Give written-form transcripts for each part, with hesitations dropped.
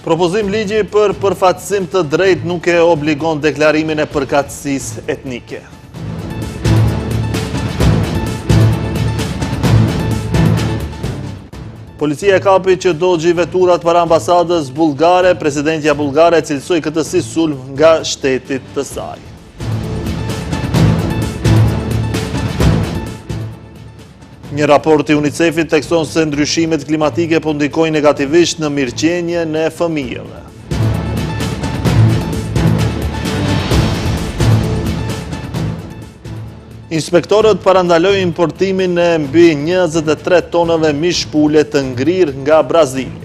Propozim ligji për përfaqësim të drejtë nuk e obligon deklarimin e përkatësisë etnike. Policia e kapi që dogji veturat para ambasadës bullgare, presidentja bullgare e cilësoi këtë si sulm nga shtetit të saj. Një raport i UNICEF-it thekson se ndryshimet klimatike po ndikojnë negativisht në mirëqenien e fëmijëve. Inspektorët parandalojnë importimin e mbi 23 tonëve mish pule të ngrirë nga Brazili.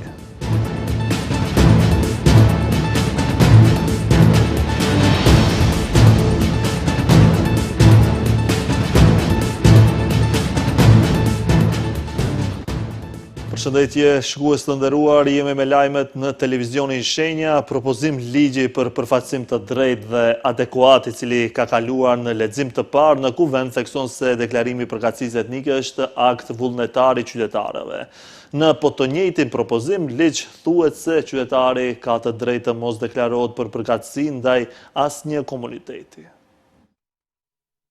Përshëndetje, shikues të nderuar, jemi me lajmet në televizionin Shenja, propozim ligji për përfaqësim të drejtë dhe adekuat i cili ka kaluar në lexim të parë në kuvend, thekson se deklarimi i përkatësisë etnike është akt vullnetar i qytetarëve. Në po të njëjtin propozim ligj thuhet se qytetari ka të drejtë të mos deklarohet për përkatësi ndaj asnjë komuniteti.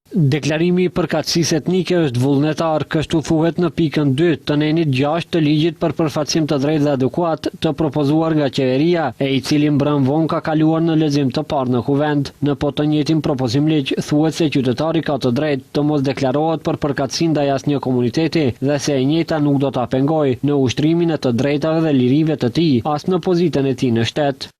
Deklarimi i përkatësisë etnike është vullnetar, kështu thuhet në pikën dy të nenit gjashtë të ligjit për përfaqësim të drejtë dhe adekuat të propozuar nga qeveria, e i cili mbrëmë vonë ka kaluar në lexim të parë në Kuvend. Në po të njëjtin propozim-ligj thuhet se qytetari ka të drejtë të mos deklarohet për përkatësi ndaj asnjë komuniteti dhe se e njëjta nuk do ta pengojë në ushtrimin e të drejtave dhe lirive të tij, as në pozitën e tij në shtet.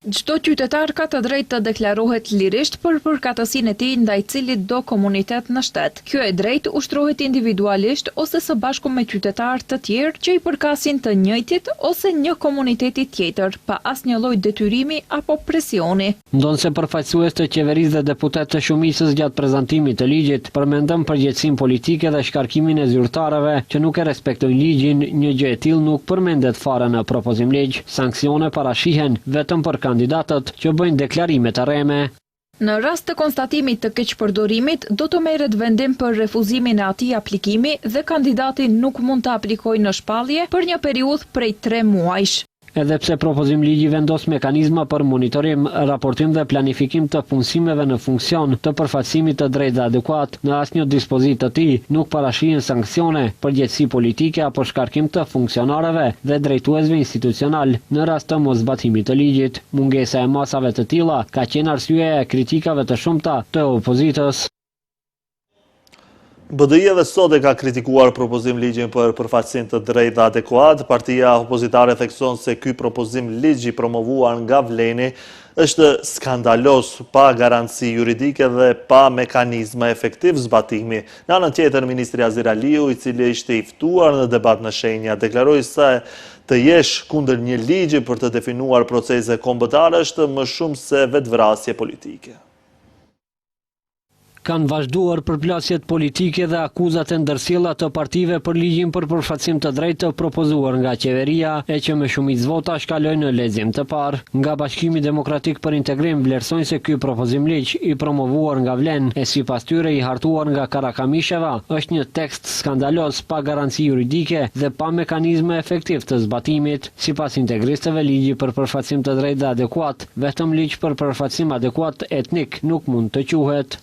Çdo qytetar ka të drejtë të deklarohet lirisht për përkatësinë e tij ndaj cilitdo komunitet në shtet. Kjo e drejtë ushtrohet individualisht ose së bashku me qytetarë të tjerë që i përkasin të njëjtit ose një komuniteti tjetër, pa asnjë lloj detyrimi apo presioni. Ndonëse përfaqësues të qeverisë dhe deputetë të shumicës gjatë prezantimit të ligjit, përmendën përgjegjësinë politike dhe shkarkimin e zyrtarëve që nuk e respektojnë ligjin, një gjë e tillë nuk përmendet fare në propozim-ligj. Sanksione parashihen vetëm për kandidatët që bëjnë deklarime të rreme. Në rast të konstatimit të keqpërdorimit, do të merret vendim për refuzimin e atij aplikimi dhe kandidati nuk mund të aplikojë në shpallje për një periudhë prej tre muajsh. Edhe pse propozim-ligji vendos mekanizma për monitorim, raportim dhe planifikim të punësimeve në funksion të përfaqësimit të drejtë dhe adekuat, në asnjë dispozitë të tij nuk parashihen sanksione, përgjegjësi politike apo shkarkim të funksionarëve dhe drejtuesve institucionalë në rast të moszbatimit të ligjit. Mungesa e masave të tilla ka qenë arsyeja e kritikave të shumta të opozitës. BDI edhe sot e ka kritikuar propozim ligjin për përfaqësim të drejtë dhe adekuat. Partia opozitare thekson se ky propozim ligj i promovuar nga Vleni është skandaloz, pa garanci juridike dhe pa mekanizma efektiv zbatimi. Në anën tjetër, ministri Azir Aliu, i cili ishte i ftuar në debat në Shenja, deklaroi se të jesh kundër një ligji për të definuar procese kombëtare është më shumë se vetëvrasje politike. Kanë vazhduar përplasjet politike dhe akuzat e ndërsjella të partive për ligjin për përfaqësim të drejtë të propozuar nga qeveria, e që me shumicë votash kaloi në lexim të parë. Nga Bashkimi Demokratik për Integrim vlerësojnë se ky propozim-ligj, i promovuar nga Vlen, e sipas tyre i hartuar nga Karakamisheva, është një tekst skandaloz, pa garanci juridike dhe pa mekanizma efektiv të zbatimit. Sipas integristëve, ligji për përfaqësim të drejtë dhe adekuat, vetëm ligj për përfaqësim adekuat etnik nuk mund të quhet.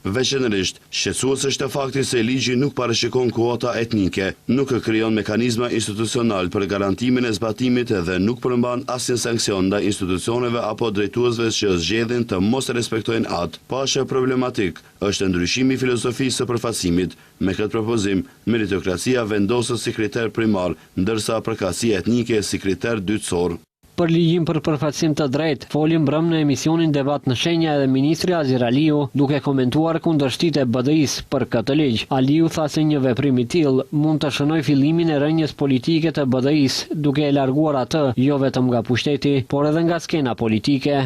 Veçanërisht, shqetësues është fakti se ligji nuk parashikon kuota etnike, nuk krijon mekanizma institucionalë për garantimin e zbatimit dhe nuk përmban asnjë sanksion ndaj institucioneve apo drejtuesve që zgjedhin të mos respektojnë atë. Po aq problematik është ndryshimi i filozofisë së përfaqësimit, Me këtë propozim, meritokracia vendoset si kriter primar, ndërsa përkatësia etnike si kriter dytësor. Për ligjin për përfaqësim të drejtë, foli mbrëmë në emisionin Debat në Shenja edhe ministri Azir Aliu, duke komentuar kundërshtitë e BDI-së për këtë ligj. Aliu tha se një veprim i tillë mund të shënojë fillimin e rënies politike të BDI-së, duke e larguar atë jo vetëm nga pushteti, por edhe nga skena politike.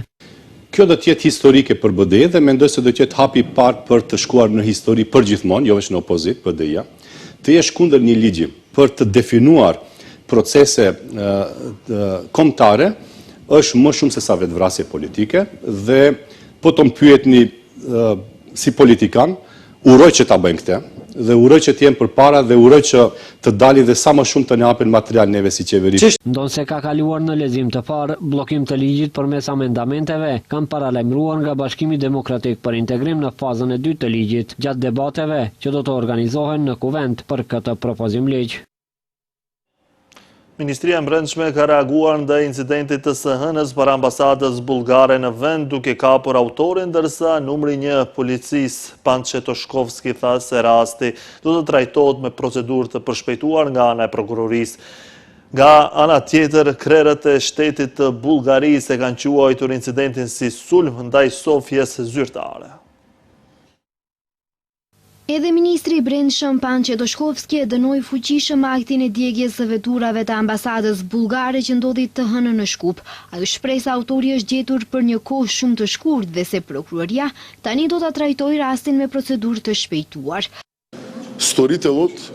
Kjo do të jetë historike për BDI dhe mendoj se do të jetë hapi i parë për të shkuar në histori përgjithmonë, jo veç në opozitë, BDI-ja. Të jesh kundër një ligji për të definuar procese kombëtare është më shumë sesa vetëvrasje politike dhe po të më pyetni si politikan, uroj që ta bëjnë këtë. Dhe uroj që të jenë përpara dhe uroj që të dalin dhe sa më shumë të na japin material neve si qeveri. Ndonëse ka kaluar në lexim të parë, bllokim të ligjit përmes amendamenteve, kanë paralajmëruar nga Bashkimi Demokratik për Integrim në fazën e dytë të ligjit, gjatë debateve që do të organizohen në Kuvend për këtë propozim-ligj. Ministria e Brendshme ka reaguar ndaj incidentit të së hënës para ambasadës bullgare në vend duke kapur autorin, ndërsa numri një i policisë Pançe Toshkovski tha se rasti do të trajtohet me procedurë të përshpejtuar nga ana e prokurorisë. Nga ana tjetër, krerët e shtetit të Bullgarisë e kanë quajtur incidentin si sulm ndaj Sofjes zyrtare. Edhe ministri i Brendshëm Pançe Toshkovski e dënoi fuqishëm aktin e djegies së veturave të ambasadës bullgare që ndodhi të hënën në Shkup. Ai u shpreh se autori është gjetur për një kohë shumë të shkurtë dhe se prokuroria tani do ta trajtojë rastin me procedurë të shpejtuar. Storitelot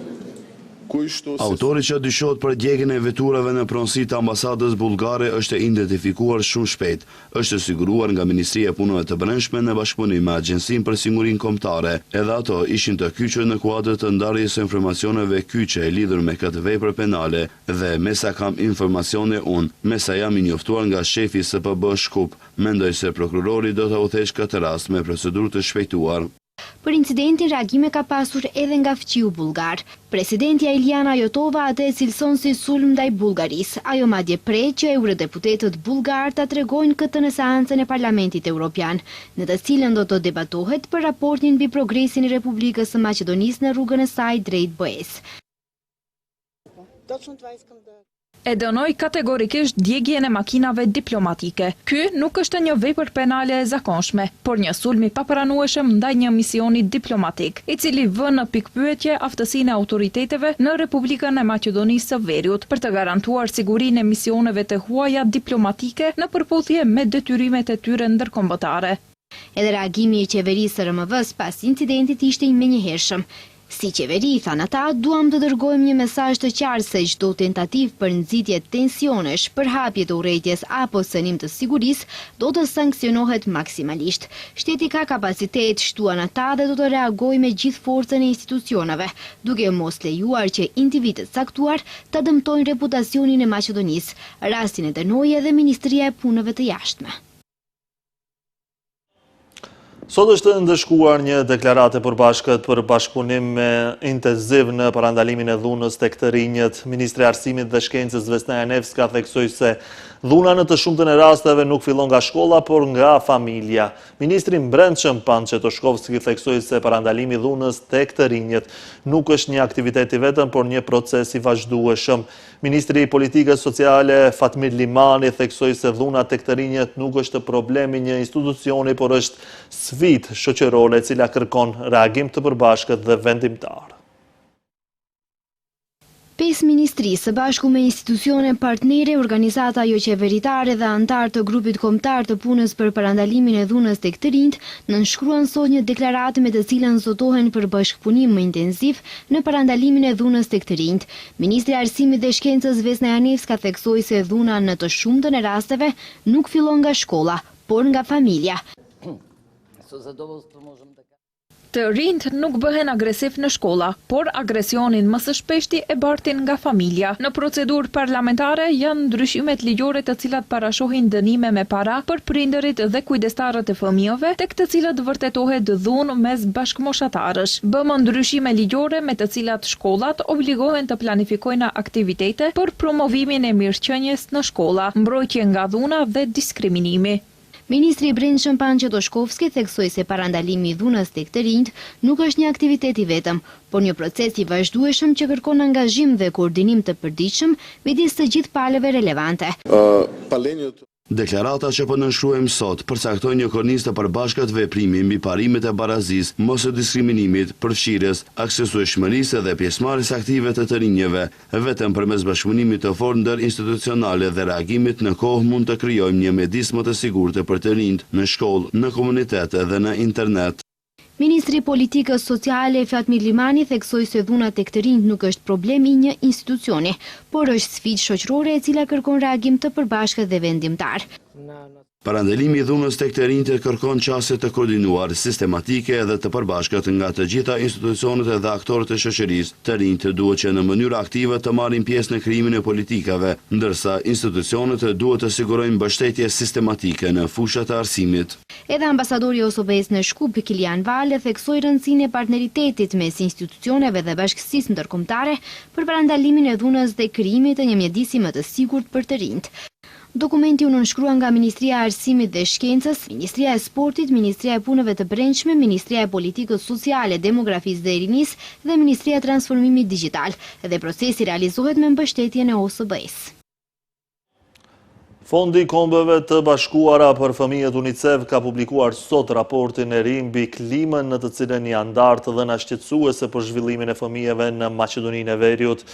Autori që dyshohet për djegien e veturave në pronësi të ambasadës bullgare është identifikuar shumë shpejt. Është siguruar nga Ministria e Punëve të Brendshme në bashkëpunim me Agjencinë për Sigurinë Kombëtare. Edhe ato ishin të kyçur në kuadër të ndarjes së informacioneve kyçe lidhur me këtë vepër penale dhe me sa kam informacione unë, me sa jam i njoftuar nga shefi i SPB Shkup, mendoj se prokurori do ta udhëheqë këtë rast me procedurë të shpejtuar. Për incidentin reagime ka pasur edhe nga fqiu bullgar. Presidentja Iliana Jotova atë e cilëson si sulm ndaj Bullgarisë. Ajo madje pret që eurodeputetët bullgarë ta tregojnë këtë në seancën e Parlamentit Europian, në të cilën do të debatohet për raportin mbi progresin e Republikës së Maqedonisë në rrugën e saj drejt BE-së. E dënoj kategorikisht djegien e makinave diplomatike. Ky nuk është një vepër penale e zakonshme, por një sulm i papranueshëm ndaj një misioni diplomatik, i cili vë në pikëpyetje aftësinë e autoriteteve në Republikën e Maqedonisë së Veriut për të garantuar sigurinë e misioneve të huaja diplomatike në përputhje me detyrimet e tyre ndërkombëtare. Edhe reagimi i qeverisë së RMV-së pas incidentit ishte i menjëhershëm. Si qeveri, thanë ata, duam të dërgojmë një mesazh të qartë se çdo tentativë për nxitje tensionesh, përhapje të urrejtjes apo cënim të sigurisë do të sanksionohet maksimalisht. Shteti ka kapacitet, shtuan ata dhe do të reagojë me gjithë forcën e institucioneve, duke mos lejuar që individë të caktuar ta dëmtojnë reputacionin e Maqedonisë. Rastin e dënoi edhe Ministria e Punëve të Jashtme. Sot është nënshkruar një deklaratë e përbashkët për bashkëpunim më intenziv në parandalimin e dhunës tek të rinjët. Ministrja e Arsimit dhe Shkencës Vesna Janevska theksoi se dhuna në të shumtën e rasteve nuk fillon nga shkolla, por nga familja. Ministri i Brendshëm Pançe Toshkovski theksoi se parandalimi i dhunës tek të rinjët nuk është një aktivitet i vetëm, por një proces i vazhdueshëm. Ministri i Politikës Sociale, Fatmir Limani, theksoi se dhuna tek të rinjët nuk është problem i një institucioni, por është sfidë shoqërore e cila kërkon reagim të përbashkët dhe vendimtar. 5 ministri, së bashku me institucione partnere, organizata joqeveritare dhe anëtarë të Grupit Kombëtar të Punës për Parandalimin e Dhunës tek të Rinjtë, nënshkruan sot një deklaratë me të cilën zotohen për bashkëpunim më intenziv në parandalimin e dhunës tek të rinjtë. Ministrja e Arsimit dhe Shkencës Vesna Janevska theksoi se dhuna në të shumtën e rasteve nuk fillon nga shkolla, por nga familja. Të rinjtë nuk bëhen agresivë në shkolla, por agresionin më së shpeshti e bartin nga familja. Në procedurë parlamentare janë ndryshimet ligjore të cilat parashohin dënime me para për prindërit dhe kujdestarët e fëmijëve, tek të cilët vërtetohet dhunë mes bashkëmoshatarësh. Bëmë ndryshime ligjore me të cilat shkollat obligohen të planifikojnë aktivitete për promovimin e mirëqenies në shkolla, mbrojtje nga dhuna dhe diskriminimi. Ministri i Brendshëm Pançe Toshkovski theksoi se parandalimi i dhunës tek të rinjtë nuk është një aktivitet i vetëm, por një proces i vazhdueshëm që kërkon angazhim dhe koordinim të përditshëm midis të gjithë palëve relevante. Deklarata që po nënshkruajmë sot përcakton një kornizë të përbashkët veprimi mbi parimet e barazisë, mosdiskriminimit, përfshirjes, aksesueshmërisë dhe pjesëmarrjes aktive të të rinjve. Vetëm përmes bashkëpunimit të fortë ndërinstitucionale dhe reagimit në kohë mund të krijojmë një mjedis më të sigurtë për të rinjtë, në shkollë, në komunitet dhe në internet. Ministri i Politikës Sociale, Fatmir Limani theksoi se dhuna tek të rinjtë nuk është problem i një institucioni, por është sfidë shoqërore e cila kërkon reagim të përbashkët dhe vendimtar. Parandalimi i dhunës tek të rinjtë kërkon qasje të koordinuar, sistematike dhe të përbashkët nga të gjitha institucionet dhe aktorët e shoqërisë. Të rinjtë duhet që në mënyrë aktive të marrin pjesë në krijimin e politikave, ndërsa institucionet duhet të sigurojnë mbështetje sistematike në fushat e arsimit. Edhe ambasadori i OSBE-së në Shkup, Kilian Vale, theksoi rëndësinë e partneritetit mes institucioneve dhe bashkësisë ndërkombëtare për parandalimin e dhunës dhe krijimit të një mjedisi më të sigurt për të rinjtë. Dokumenti u nënshkrua nga Ministria e Arsimit dhe Shkencës, Ministria e Sportit, Ministria e Punëve të Brendshme, Ministria e Politikës Sociale, Demografisë dhe Rinisë dhe Ministria e Transformimit Digjital dhe procesi realizohet me mbështetjen e OSBE-së. Fondi i Kombeve të Bashkuara për Fëmijët UNICEF ka publikuar sot raportin e ri mbi klimën në të cilën janë ndarë të dhëna shqetësuese për zhvillimin e fëmijëve në Maqedoninë e Veriut.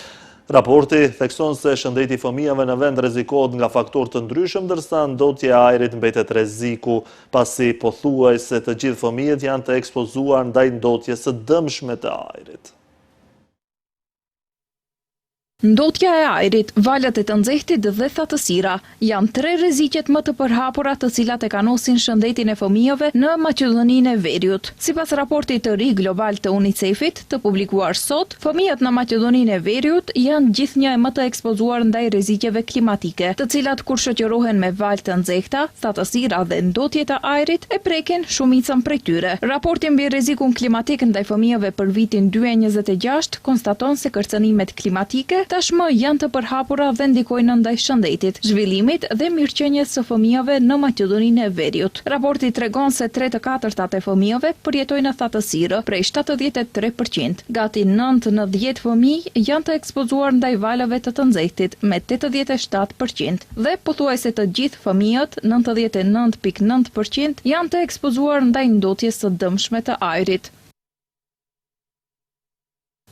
Raporti thekson se shëndeti i fëmijëve në vend rrezikohet nga faktorë të ndryshëm, ndërsa ndotja e ajrit mbetet rreziku, pasi pothuajse të gjithë fëmijët janë të ekspozuar ndaj ndotjes së dëmshme të ajrit. Ndotja e ajrit, valët e të nxehtit dhe thatësira, janë tre rreziqet më të përhapura të cilat e kanosin shëndetin e fëmijëve në Maqedoninë e Veriut. Sipas raportit të ri global të UNICEF-it, të publikuar sot, fëmijët në Maqedoninë e Veriut janë gjithnjë e më të ekspozuar ndaj rreziqeve klimatike, të cilat kur shoqërohen me valë të nxehta, thatësira dhe ndotje të ajrit, e prekin shumicën prej tyre. Raporti mbi rrezikun klimatik ndaj fëmijëve për vitin 2026 konstaton se kërcënimet klimatike tashmë janë të përhapura dhe ndikojnë ndaj shëndetit, zhvillimit dhe mirëqenies së fëmijëve në Maqedoninë e Veriut. Raporti tregon se tre të katërtat e fëmijëve përjetojnë thatësirë, prej 73 për qind. Gati nëntë në dhjetë fëmijë janë të ekspozuar ndaj valëve të të nxehtit, me 87 për qind. Dhe pothuajse të gjithë fëmijët, 99.9 për qind, janë të ekspozuar ndaj ndotjes së dëmshme të ajrit.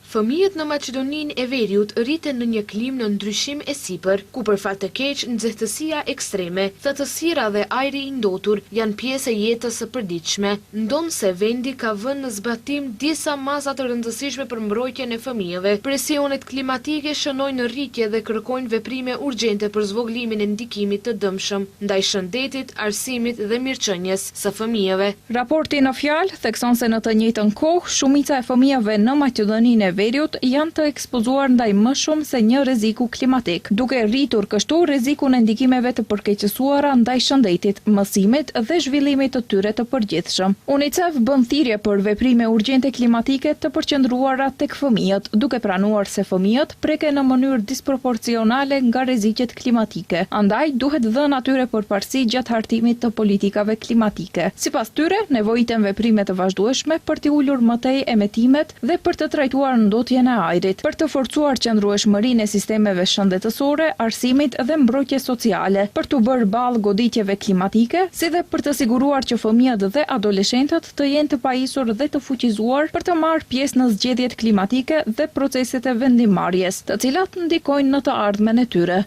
Fëmijët në Maqedoninë e Veriut rriten në një klimë në ndryshim e sipër, ku për fat të keq nxehtësia ekstreme, thatësira dhe ajri i ndotur janë pjesë e jetës së përditshme. Ndonëse vendi ka vënë në zbatim disa masa të rëndësishme për mbrojtjen e fëmijëve, presionet klimatike shënojnë rritje dhe kërkojnë veprime urgjente për zvogëlimin e ndikimit të dëmshëm ndaj shëndetit, arsimit dhe mirëqenies së fëmijëve. Raporti në fjalë thekson se në të njëjtën kohë, shumica e fëmijëve në Maqedoninë e Veriut janë të ekspozuar ndaj më shumë se një rreziku klimatik, duke rritur kështu rrezikun e ndikimeve të përkeqësuara ndaj shëndetit, mësimit dhe zhvillimit të tyre të përgjithshëm. UNICEF bën thirrje për veprime urgjente klimatike të përqendruara tek fëmijët, duke pranuar se fëmijët preken në mënyrë disproporcionale nga rreziqet klimatike, andaj duhet dhënë atyre përparësi gjatë hartimit të politikave klimatike. Sipas tyre, nevojiten veprime të vazhdueshme për t'i ulur më tej emetimet dhe për të trajtuar ndotjen e ajrit, për të forcuar qëndrueshmërinë e sistemeve shëndetësore, arsimit dhe mbrojtjes sociale, për t'u bërë ballë goditjeve klimatike, si dhe për të siguruar që fëmijët dhe adoleshentët të jenë të pajisur dhe të fuqizuar për të marrë pjesë në zgjedhjet klimatike dhe proceset e vendimmarrjes, të cilat ndikojnë në të ardhmen e tyre.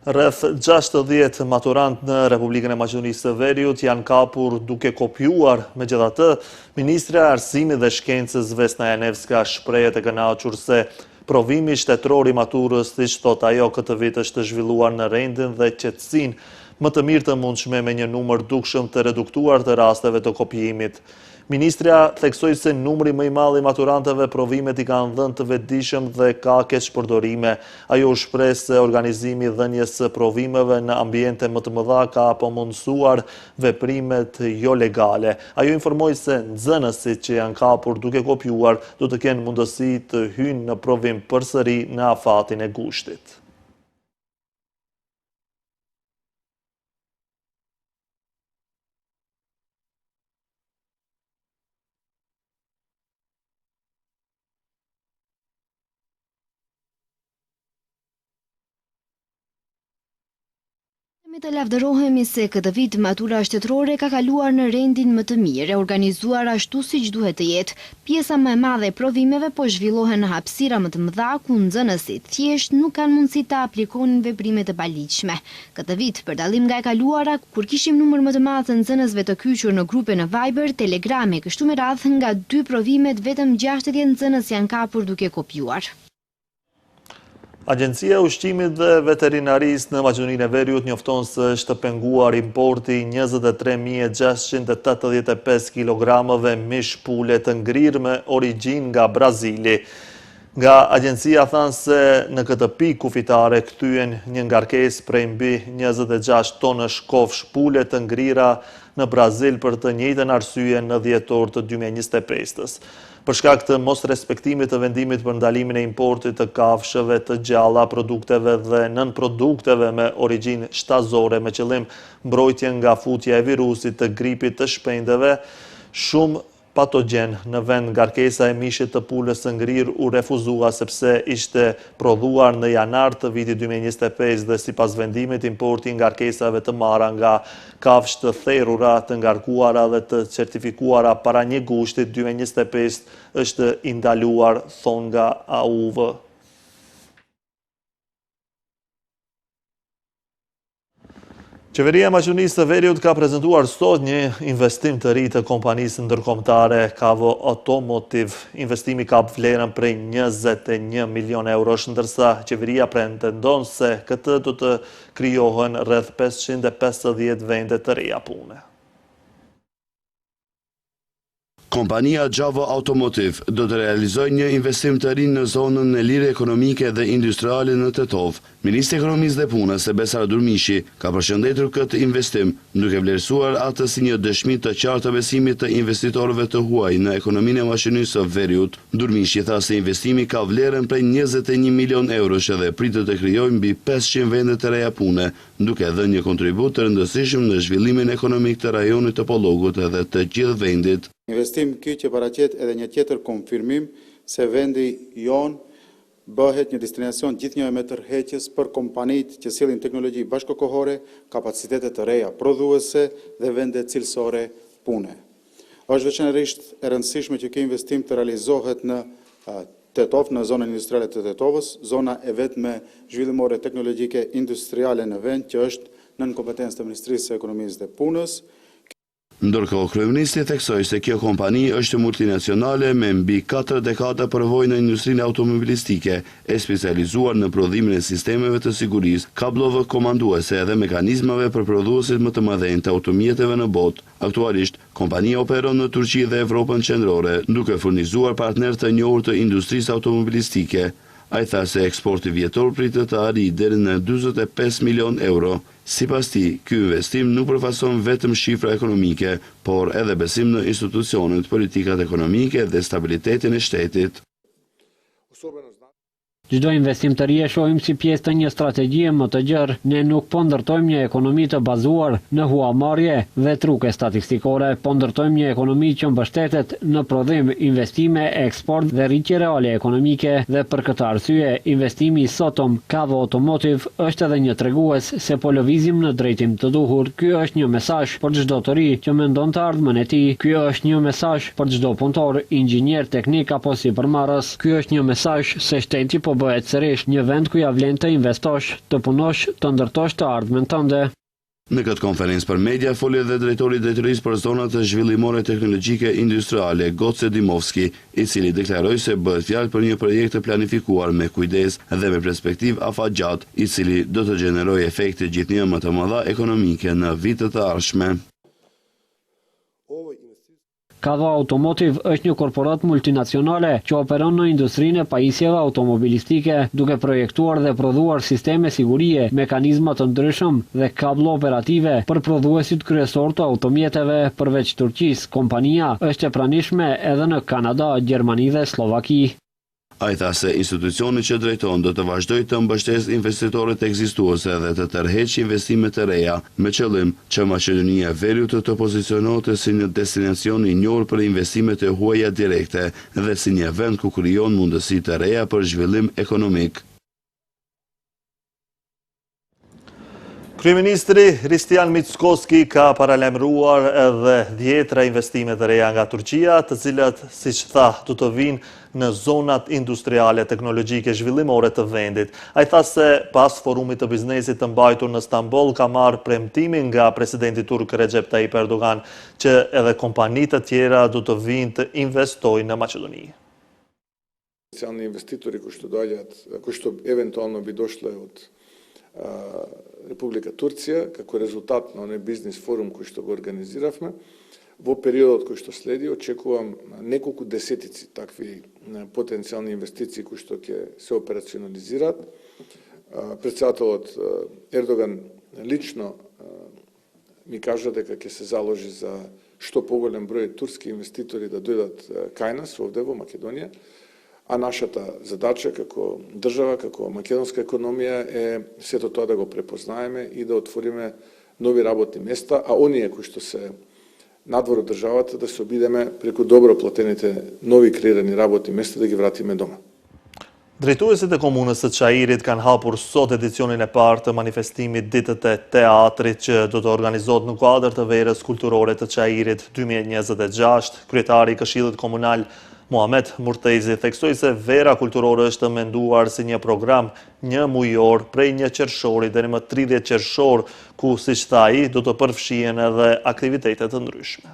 Rreth 60 maturantë në Republikën e Maqedonisë së Veriut janë kapur duke kopjuar. Megjithatë, Ministrja e Arsimit dhe Shkencës Vesna Janevska shprehet e kënaqur se provimi shtetëror i maturës, siç thotë ajo, këtë vit është zhvilluar në rendin dhe qetësinë më të mirë të mundshme me një numër dukshëm të reduktuar të rasteve të kopjimit. Ministrja theksoi se numri më i madh i maturantëve provimet i kanë dhënë të vetëdijshëm dhe ka keqpërdorime. Ajo u shpreh se organizimi i dhënies së provimeve në ambiente më të mëdha ka pamundësuar veprimet jolegale. Ajo informoi se nxënësit që janë kapur duke kopjuar do të kenë mundësi të hyjnë në provim përsëri në afatin e gushtit. Kemi të lavdërohemi se këtë vit matura shtetërore ka kaluar në rendin më të mirë, e organizuar ashtu siç duhet të jetë. Pjesa më e madhe e provimeve po zhvillohen në hapësira më të mëdha ku nxënësit thjesht nuk kanë mundësi të aplikonin veprime të paligjshme. Këtë vit, për dallim nga e kaluara, kur kishim numër më të madh të nxënësve të kyçur në grupe në Viber, Telegram e kështu me radhë, nga dy provimet vetëm 60 nxënës janë kapur duke kopjuar. Agjencia e Ushqimit dhe Veterinarisë në Maqedoninë e Veriut njofton se është penguar importi i 23.685 kilogramëve mish pule të ngrirë me origjinë nga Brazili. Nga agjencia thanë se në këtë pikë kufitare kthyen një ngarkesë prej mbi 26 tonësh kofshë pule të ngrira në Brazil për të njëjtën arsye në dhjetor të 2025-ës. Për shkak të mosrespektimit të vendimit për ndalimin e importit të kafshëve të gjalla, produkteve dhe nënprodukteve me origjinë shtazore me qëllim mbrojtjen nga futja e virusit të gripit të shpendëve, shumë patogjen në vend ngarkesa e mishit të pulës së ngrirë u refuzua sepse ishte prodhuar në janar të vitit 2025 dhe sipas vendimit importi i ngarkesave të marra nga kafshë të therura, të ngarkuara dhe të certifikuara para një gushtit 2025 është i ndaluar, thonë nga AUV. Qeveria e Maqedonisë së Veriut ka prezentuar sot një investim të ri të kompanisë ndërkombëtare Kavo Automotive. Investimi kap vlerën prej 21 milion eurosh, ndërsa qeveria pretendon se këtë do të krijohen rreth 550 vende të reja pune. Kompania Xhavo Automotive do të realizojë një investim të ri në zonën e lirë ekonomike dhe industriale në Tetovë. Ministri i Ekonomisë dhe Punës, Besar Durmishi, ka përshëndetur këtë investim, duke vlerësuar atë si një dëshmi të qartë të besimit të investitorëve të huaj në ekonominë e Maqedonisë së Veriut. Durmishi tha se investimi ka vlerën prej 21 milionë eurosh dhe pritet të krijojë mbi 500 vende të reja pune, duke dhënë një kontribut të rëndësishëm në zhvillimin ekonomik të rajonit të Pollogut dhe të gjithë vendit. Investim ky që paraqet edhe një tjetër konfirmim se vendi jonë bëhet një destinacion gjithnjë e më tërheqës për kompanitë që sjellin teknologji bashkëkohore, kapacitete të reja prodhuese dhe vende cilësore pune. Është veçanërisht e rëndësishme që ky investim të realizohet në Tetovë, në zonën industriale të Tetovës, zona e vetme zhvillimore teknologjike industriale në vend që është nën kompetencë të Ministrisë së Ekonomisë dhe Punës. Ndërkohë, kryeministri theksoi se kjo kompani është multinacionale me mbi katër dekada përvojë në industrinë automobilistike, e specializuar në prodhimin e sistemeve të sigurisë, kabllove komanduese dhe mekanizmave për prodhuesit më të mëdhenj të automjeteve në botë. Aktualisht, kompania operon në Turqi dhe Evropën Qendrore, duke furnizuar partnerë të njohur të industrisë automobilistike. Ai tha se eksporti vjetor pritet të arrijë deri në 45 milionë euro. Sipas tij, ky investim nuk përfaqëson vetëm shifra ekonomike, por edhe besim në institucionet, politikat ekonomike dhe stabilitetin e shtetit. Çdo investim të ri e shohim si pjesë të një strategjie më të gjerë. Ne nuk po ndërtojmë një ekonomi të bazuar në huamarrje dhe truke statistikore, po ndërtojmë një ekonomi që mbështetet në prodhim, investime, eksport dhe rritje reale ekonomike dhe për këtë arsye, investimi i sotëm Kavo Automotive është edhe një tregues se po lëvizim në drejtim të duhur. Ky është një mesazh për çdo të ri që mendon të ardhmen e tij. Ky është një mesazh për çdo punëtor, inxhinier teknik apo sipërmarrës. Ky është një mesazh se shteti po bëhet sërish një vend ku ia vlen të investosh, të punosh, të ndërtosh të ardhmen tënde. Në këtë konferencë për media foli edhe drejtori i Drejtorisë për Zonat Zhvillimore Teknologjike Industriale, Goce Dimovski, i cili deklaroi se bëhet fjalë për një projekt të planifikuar me kujdes dhe me perspektivë afatgjatë, i cili do të gjenerojë efekte gjithnjë më të mëdha ekonomike në vitet e ardhshme. Kavo Automotive është një korporatë multinacionale që operon në industrinë e pajisjeve automobilistike, duke projektuar dhe prodhuar sisteme sigurie, mekanizma të ndryshëm dhe kabllo operative për prodhuesit kryesorë të automjeteve. Përveç Turqisë, kompania është e pranishme edhe në Kanada, Gjermani dhe Sllovaki. Ai tha se institucioni që drejton do të vazhdojë të mbështesë investitorët ekzistuese dhe të tërheqë investime të reja, me qëllim që Maqedonia e Veriut të pozicionohet si një destinacion i njohur për investimet e huaja direkte dhe si një vend ku krijon mundësi të reja për zhvillim ekonomik. Kryeministri Hristijan Mickoski ka paralajmëruar edhe dhjetra investime të reja nga Turqia, të cilat, siç tha, do të vijnë në zonat industriale teknologjike zhvillimore të vendit. Ai tha se pas forumit të biznesit të mbajtur në Stamboll ka marrë premtimin nga presidenti turk Recep Tayyip Erdogan që edhe kompani të tjera do të vijnë të investojnë në Maqedoni. Потенцијални инвеститори кои што доаѓаат, кои што евентуално би дошле од Република Турција, како резултат на оној бизнис форум кој што го организиравме, во периодот кој што следи очекувам неколку десетици такви потенцијални инвестиции кои што ќе се операционализираат. Председателот Ердоган лично ми кажа дека ќе се заложи за што поголем број турски инвеститори да дојдат кај нас овде во Македонија, а нашата задача како држава, како македонска економија е сето тоа да го препознаеме и да отвориме нови работни места, а оние кои што се надвор од државата да се обидеме преку добро платените нови креирани работни места да ги вратиме дома. Drejtuesit e Komunës së Çairit kanë hapur sot edicionin e parë të manifestimit Ditët e Teatrit që do të organizohet në kuadër të Verës Kulturore të Çairit 2026. Kryetari i Këshillit Komunal Muhamet Murtezi theksoi se Vera Kulturore është menduar si një program njëmujor prej një qershori deri më 30 qershor, ku siç tha ai do të përfshihen edhe aktivitete të ndryshme.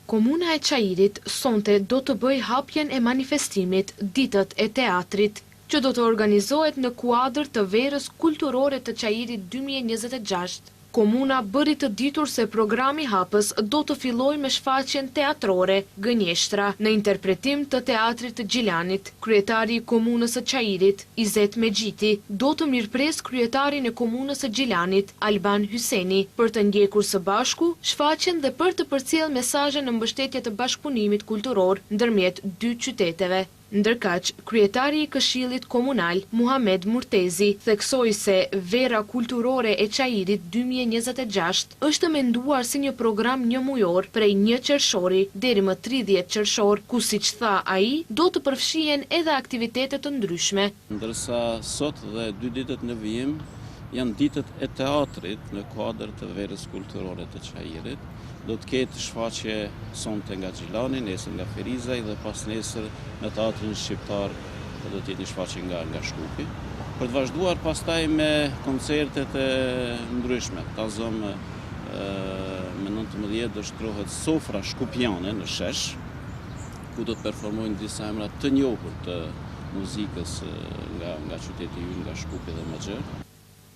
Komuna e Çairit sonte do të bëjë hapjen e manifestimit Ditët e Teatrit, që do të organizohet në kuadër të Verës Kulturore të Çairit 2026. Komuna bëri të ditur se programi hapës do të fillojë me shfaqjen teatrore Gënjeshtra, në interpretim të Teatrit të Gjilanit. Kryetari i Komunës së Çairit, Izet Mexhiti, do të mirëpresë kryetarin e Komunës së Gjilanit, Alban Hyseni, për të ndjekur së bashku shfaqjen dhe për të përcjellë mesazhe në mbështetje të bashkëpunimit kulturor ndërmjet dy qyteteve. Ndërkaq, kryetari i Këshillit Komunal, Muhamed Murtezi, theksoi se Vera Kulturore e Çairit 2026 është menduar si një program njëmujor prej një qershori deri më 30 qershor, ku siç tha ai, do të përfshihen edhe aktivitete të ndryshme. Ndërsa sot dhe dy ditët në vijim janë ditët e teatrit në kuadër të Verës Kulturore të Çairit. Do të ketë shfaqje sonte nga Gjilani, nesër nga Ferizaj dhe pasnesër në Teatrin Shqiptar do të jetë një shfaqje nga nga Shkupi. Për të vazhduar pastaj me koncertet e ndryshme, ta zëmë me 19 do shtrohet sofra shkupjane në shesh, ku do të performojnë disa emra të njohur të muzikës nga nga qyteti ynë, nga Shkupi dhe më gjerë.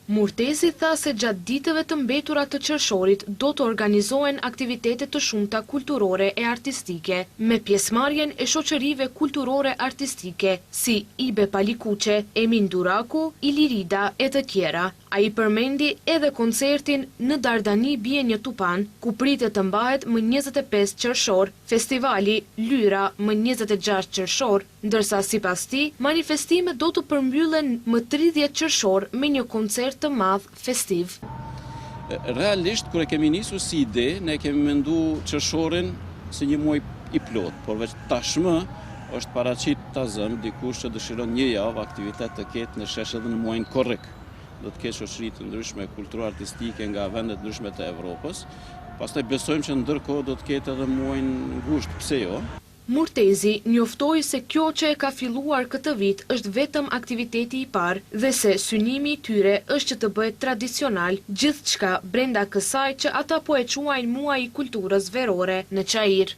Murtezi tha se gjatë ditëve të mbetura të qershorit do të organizohen aktivitete të shumta kulturore e artistike, me pjesëmarrjen e shoqërive kulturore artistike, si Ibe Palikuqe, Emin Duraku, Ilirida e të tjera. Ai përmendi edhe koncertin Në Dardani bie një tupan, ku pritet të mbahet më 25 qershor, festivali Lyra më 26 qershor, Ndërsa sipas tij, manifestimet do të përmbyllen më 30 qershor me një koncert të madh festiv. Realisht, kur e kemi nisur si ide, ne kemi mendu qershorin si një muaj i plotë, por veç tashmë është paraqit ta zëmë dikush që dëshiron një javë aktivitet të ketë në shesh edhe në muajin korrik. Do të ketë shoqëri të ndryshme kulturo-artistike nga vende të ndryshme të Evropës. Pastaj besojmë që ndërkohë do të ketë edhe muajin gusht, pse jo? Murtezi njoftoi se kjo që e ka filluar këtë vit është vetëm aktiviteti i parë dhe se synimi i tyre është që të bëhet tradicional gjithçka brenda kësaj që ata po e quajnë muaji i kulturës verore në Çair.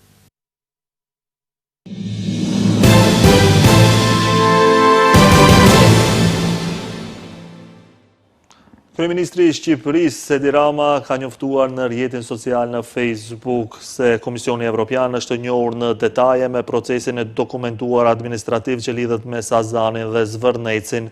Kryeministri i Shqipërisë, Edi Rama, ka njoftuar në rrjetin social në Facebook se Komisioni Evropian është njohur në detaje me procesin e dokumentuar administrativ që lidhet me Sazanin dhe Zvërnecin.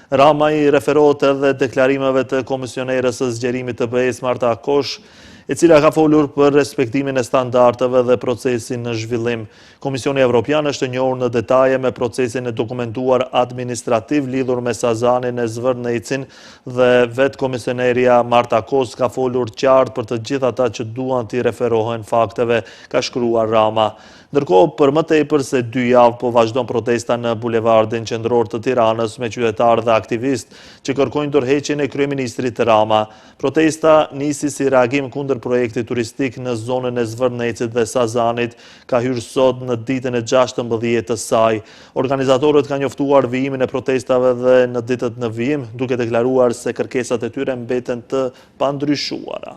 Rama i referohet edhe deklarimeve të komisioneres së zgjerimit të BE-së Marta Kosh, e cila ka folur për respektimin e standardeve dhe procesin në zhvillim. Komisioni Evropian është njohur në detaje me procesin e dokumentuar administrativ lidhur me Sazanin e Zvërnecin dhe vetë komisionerja Marta Kos ka folur qartë për të gjithë ata që duan t'i referohen fakteve, ka shkruar Rama. Ndërkohë, për më tepër se dy javë po vazhdon protesta në bulevardin qendror të Tiranës me qytetarë dhe aktivistë që kërkojnë dorëheqjen e kryeministrit Rama. Protesta nisi si reagim kundër projektit turistik në zonën e Zvërnecit dhe Sazanit, ka hyrë sot në ditën e 16 të saj. Organizatorët kanë njoftuar vijimin e protestave dhe në ditët në vijim, duke deklaruar se kërkesat e tyre mbeten të pandryshuara.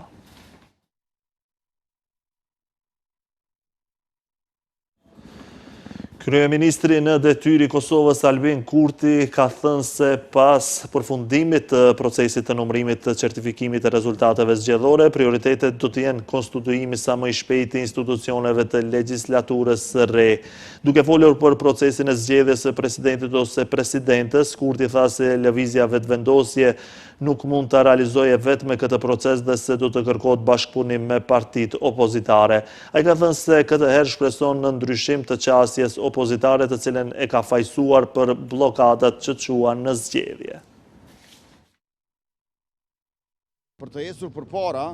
Kryeministri në detyrë i Kosovës Albin Kurti ka thënë se pas përfundimit të procesit të numrimit të certifikimit të rezultateve zgjedhore, prioritetet do të jenë konstituimi sa më i shpejtë i institucioneve të legjislaturës së re. Duke folur për procesin e zgjedhjes së presidentit ose presidentes, Kurti tha se Lëvizja Vetëvendosje nuk mund ta realizojë e vetme këtë proces dhe se do të kërkohet bashkëpunim me partitë opozitare. Ai ka thënë se këtë herë shpreson në ndryshim të qasjes opozitare të cilën e ka fajësuar për bllokadat që çuan në zgjedhje. Për të ecur përpara,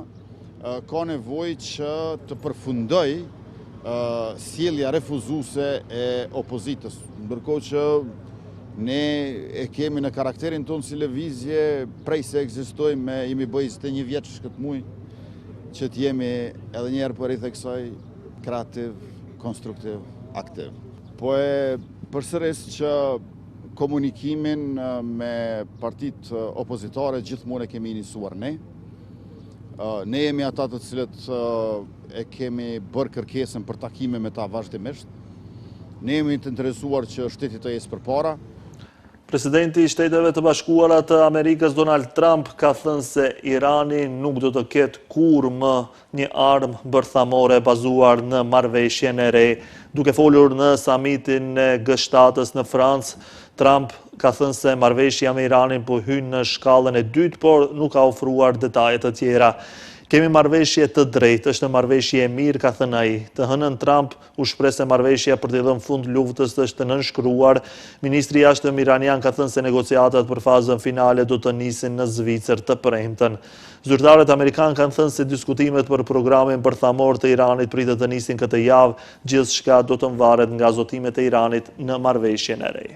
ka nevojë që të përfundojë sjellja refuzuese e opozitës. Ndërkohë që ne e kemi në karakterin tonë si lëvizje, prej se ekzistojmë, jemi bë 21 vjeç këtë muaj, që të jemi edhe një herë po e ritheksoj kreativ, konstruktiv, aktiv. Po e përsëris që komunikimin me partitë opozitare gjithmonë e kemi iniciuar ne. Ne jemi ata të cilët e kemi bërë kërkesën për takime me ta vazhdimisht. Ne jemi të interesuar që shteti të ecë përpara. Presidenti i Shteteve të Bashkuara të Amerikës Donald Trump ka thënë se Irani nuk do të ketë kurrë më një armë bërthamore bazuar në marrëveshjen e re. Duke folur në samitin e G7-ës në Francë, Trump ka thënë se marrëveshja me Iranin po hyn në shkallën e dytë, por nuk ka ofruar detaje të tjera. Kemi marrëveshje të drejtë, është marrëveshje e mirë, ka thënë ai. Të hënën Trump u shpreh se marrëveshja për t'i dhënë fund luftës është nënshkruar. Ministri i Jashtëm iranian ka thënë se negociatat për fazën finale do të nisin në Zvicër të premten. Zyrtarët amerikanë kanë thënë se diskutimet për programin bërthamor të Iranit pritet të nisin këtë javë, gjithçka do të varet nga zotimet e Iranit në marrëveshjen e re.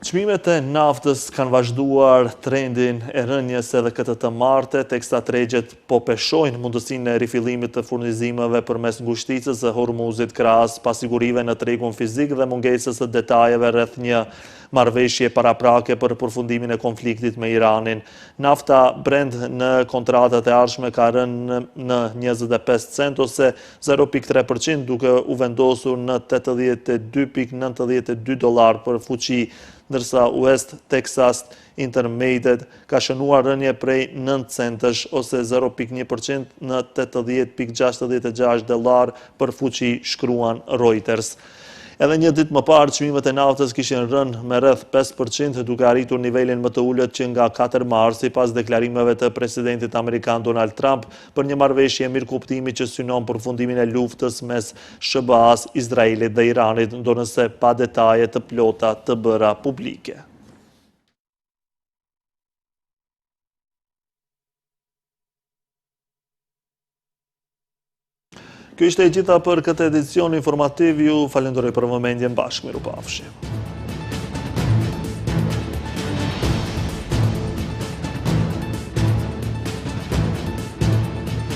Çmimet e naftës kanë vazhduar trendin e rënies edhe këtë të marte, teksa tregjet po peshojnë mundësinë e rifillimit të furnizimeve përmes ngushticës së Hormuzit krahas pasigurive në tregun fizik dhe mungesës së detajeve rreth një marrëveshje paraprake për përfundimin e konfliktit me Iranin. Nafta Brent në kontratat e ardhshme ka rënë në 25 cent ose 0,3% duke u vendosur në 82,92 dollarë për fuçi, ndërsa West Texas Intermediate ka shënuar rënie prej 9 centësh ose 0,1% në 80,66 dollarë për fuçi, shkruan Reuters. Edhe një ditë më parë, çmimet e naftës kishin rënë me rreth 5%, duke arritur nivelin më të ulët që nga 4 marsi pas deklarimeve të presidentit amerikan Donald Trump për një marrëveshje mirëkuptimi që synon përfundimin e luftës mes SHBA-së, Izraelit dhe Iranit, ndonëse pa detaje të plota të bëra publike. Kjo ishte e gjitha për këtë edicion informativ, ju falënderoj për vëmendjen bashkë, mirupafshim.